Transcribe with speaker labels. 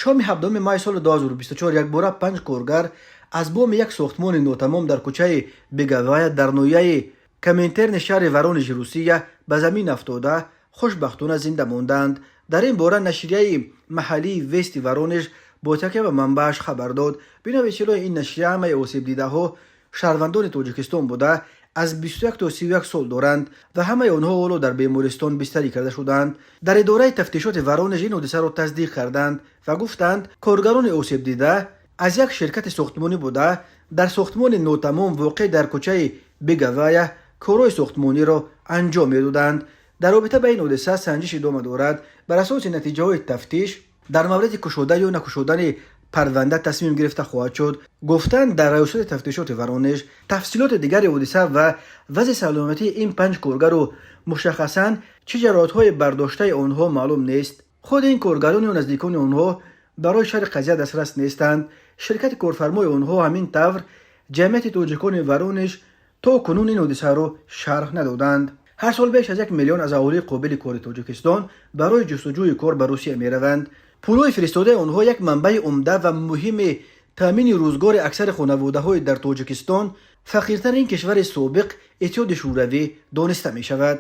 Speaker 1: Шоми 7 май соли 2024 якбора панҷ коргар аз боми як сохтмони нотамом дар кӯчаи Беговая дар ноҳияи Коминтерни шаҳри Воронежи Русия ба замин афтода, хушбахтона зинда монданд. Дар ин бора нашрияи маҳаллии «Вести Воронеж» бо такя ба манбааш хабар дод. Бино ба иттилои ин нашрия, ҳамаи осебдидаҳо шаҳрвандони Тоҷикистон буда, аз 21 то 31 сол доранд ва ҳамаи онҳо ҳоло дар бемористон бистарӣ карда шудаанд. Дар идораи тафтишоти Воронеж ин ҳодисаро тасдиқ карданд ва гуфтанд, коргарони осебдида аз як ширкати сохтмонӣ буда, дар сохтмони нотамом, воқеъ дар кӯчаи Беговая, корҳои сохтмониро анҷом медоданд. Дар робита ба ин ҳодиса санҷиш идома дорад. Бар асоси натиҷаҳои тафтиш дар мавриди кушода ё накушодани парванда тасмим гирифта хоҳад шуд, гуфтанд дар раёсати тафтишоти Воронеж. Тафсилоти дигари ҳодиса ва вазъи саломатии ин панҷ коргару мушаххасан чӣ ҷароҳатҳои бардоштаи онҳо маълум нест. Худи ин коргарон ё наздикони онҳо барои шарҳи қазия дастрас нестанд. Ширкати корфармои онҳо, ҳамин тавр Ҷамъияти тоҷикони Воронеж то кунун ин ҳодисаро шарҳ надоданд. Ҳар сол беш аз 1 миллион аз аҳолии қобили кори Тоҷикистон барои ҷустуҷӯи кор ба Русия мераванд. Пулҳои фиристодаи онҳо як манбаи умда ва муҳими таъмини рӯзгори аксари хонаводаҳои дар Тоҷикистон, фақиртарин кишвари собиқ Иттиҳоди Шӯравӣ, дониста мешавад.